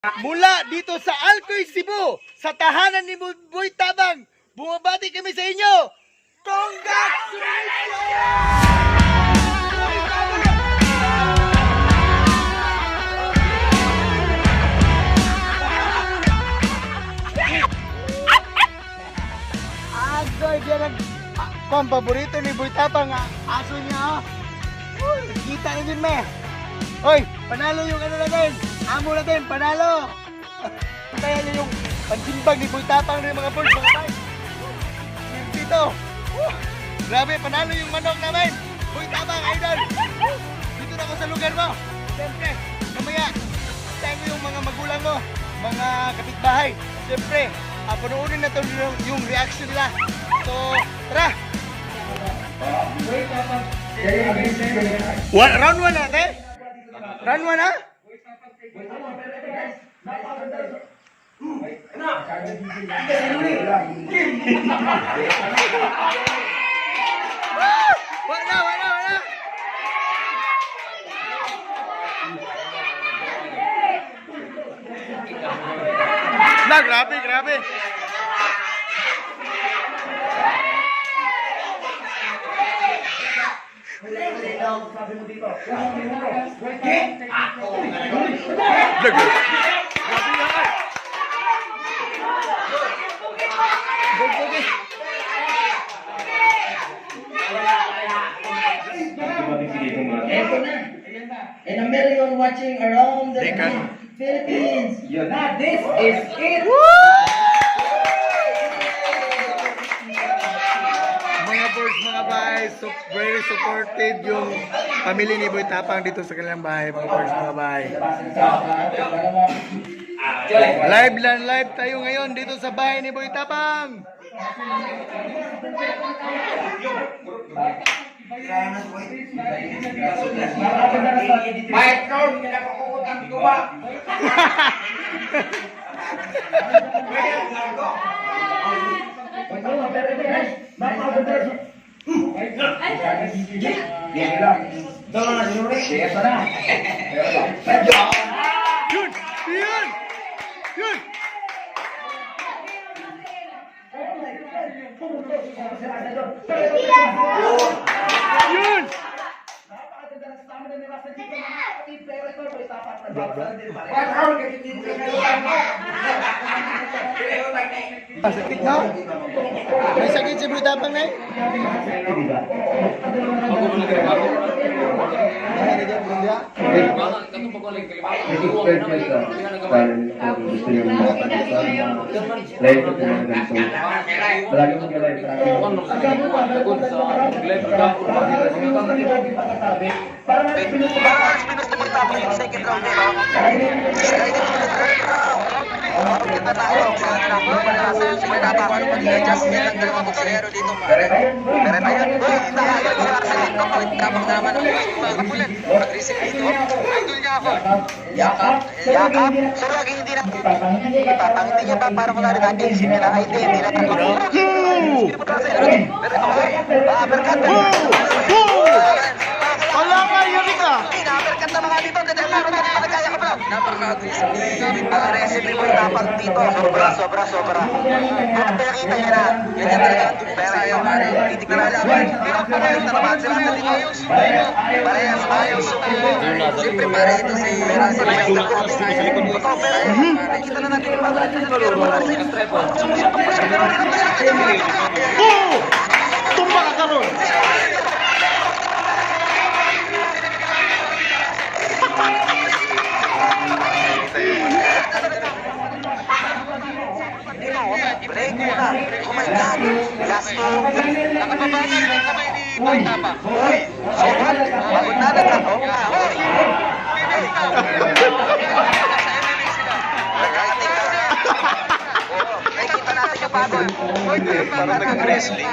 Mula dito sa Alcoy, Cebu, sa tahanan ni Boy Tabang, bumabati kami sa inyo! Agoy, diyan ang paborito ni Boy Tabang, aso niya. Uy, kita na din, me. Hoy, panalo yung ano natin. Amo natin, panalo. Kaya niyo yung pansimbag ni Boy Tabang ng mga birds, mga guys. Dito. Grabe, panalo yung manok namin. Boy Tabang, idol. Dito na ako sa lugar mo. Siyempre, mamaya, tayo yung mga magulang mo, mga kapitbahay. Siyempre, panoorin na ito yung reaction nila. So, tara. Round 1 natin? Round 1 ha? Wala. Nah, grabe. And a million watching around the Philippines. Now this is it. Mga boys, mga bahay, so very supported yung pamilya ni Boy Tabang dito sa kanilang bahay, mga boys, mga bahay. Live tayo ngayon dito sa bahay ni Boy Tabang. Yun! Yun! Sakit na? May sakit si Boy Tabang na eh? Second round nila. Kita tayo sa adjustment ng dalawang boksero dito. Pero ayun, tapos naman ang kapulit. Aggressive dito. Idol niya ako. Yakap. So lagi hindi na ipapang. Hindi niya pa parang wala rin natin isip nila. Ay, hindi na tayo. Berkat. Wala nga, Eureka! Berkat na mga dito. Napaka-aggressive ni Boy Tabang dito. Sobra. At pinakita niya na. Ganyan talaga ang tumpera. Titig na laban. Pinapagalit na naman sila sa dito. Parehas ayaw sumuko. Siyempre pare ito si Russell. Kita na natin yung pagalit na pero sumusuntok pa siya. Pero tumba ka karon! Break muna. Oh my God. Last move. Nakapabasa yung kamay ni Boy Tabang. Hoy! Sobra. Pagod na nagkako. Hoy! May kita natin yung pagod. Parang nag-wrestling.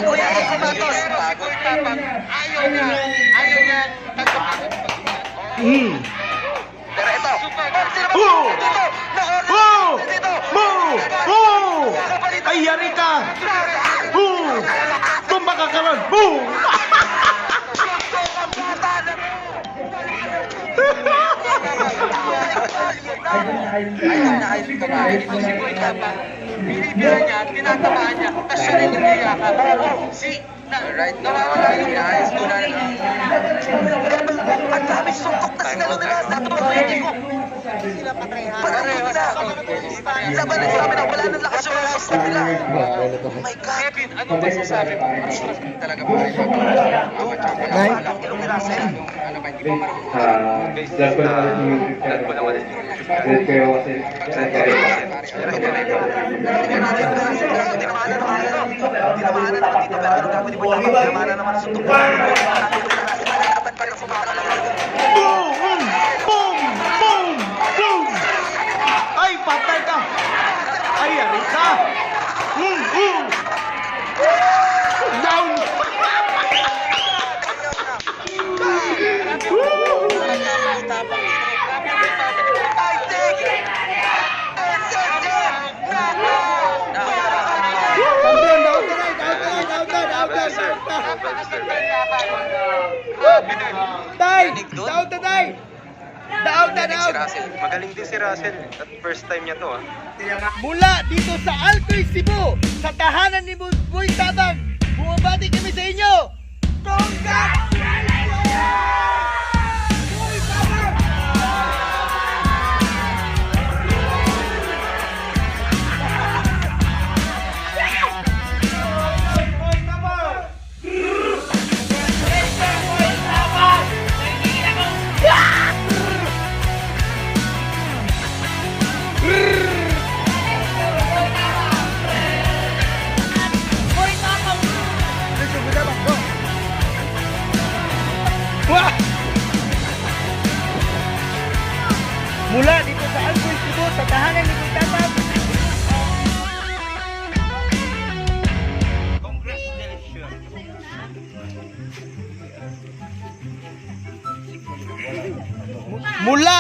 Kuya ay kumatos. Si Boy Tabang. Ayaw niya. Pero ito. Ay, Eureka! Tumba ka karon! Boom! Idol na idol ka ba? Ito si Boy Tapang. Binibira niya, tinatamaan niya, tapos siya rin umiyakan. Right, nawawala yung ayos. Ang dami suntok na sinalo nila sa Atletico. Pareho na. Laban na sabi na wala nang lakas yung lakas nila. Oh my God. Kevin, ano ba sasabi mo? Talaga ba rin? Ilang mirasa yan? Ano ba, hindi pa marunong. Dahil ko naman yung YouTube channel ko. Dahil kayo kasi Boom! Boom! Boom! Boom! Ay, patay ka! Ay, yari ka! Down! Champion, down tonight! Tay! Down tonight! Down! Magaling din si Russell. At first time niya to Mula dito sa Alcoy, Cebu, sa tahanan ni Boy Tabang, bumabati kami sa inyo! Congratulations! Boy Tabang! Boy Tabang! Wah! Mula dito sa Alcoy, Cebu, sa tahanan ni Boy Tabang. Mula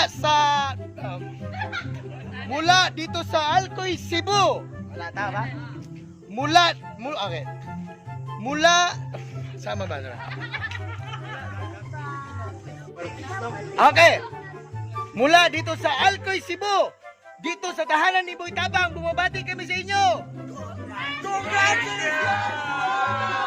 dito sa Alcoy, Cebu. Wala tama? Okay. Sama ba? Okay. Mula dito sa Alcoy, Cebu, dito sa tahanan ni Boy Tabang, bumabati kami sa inyo. Congratulations!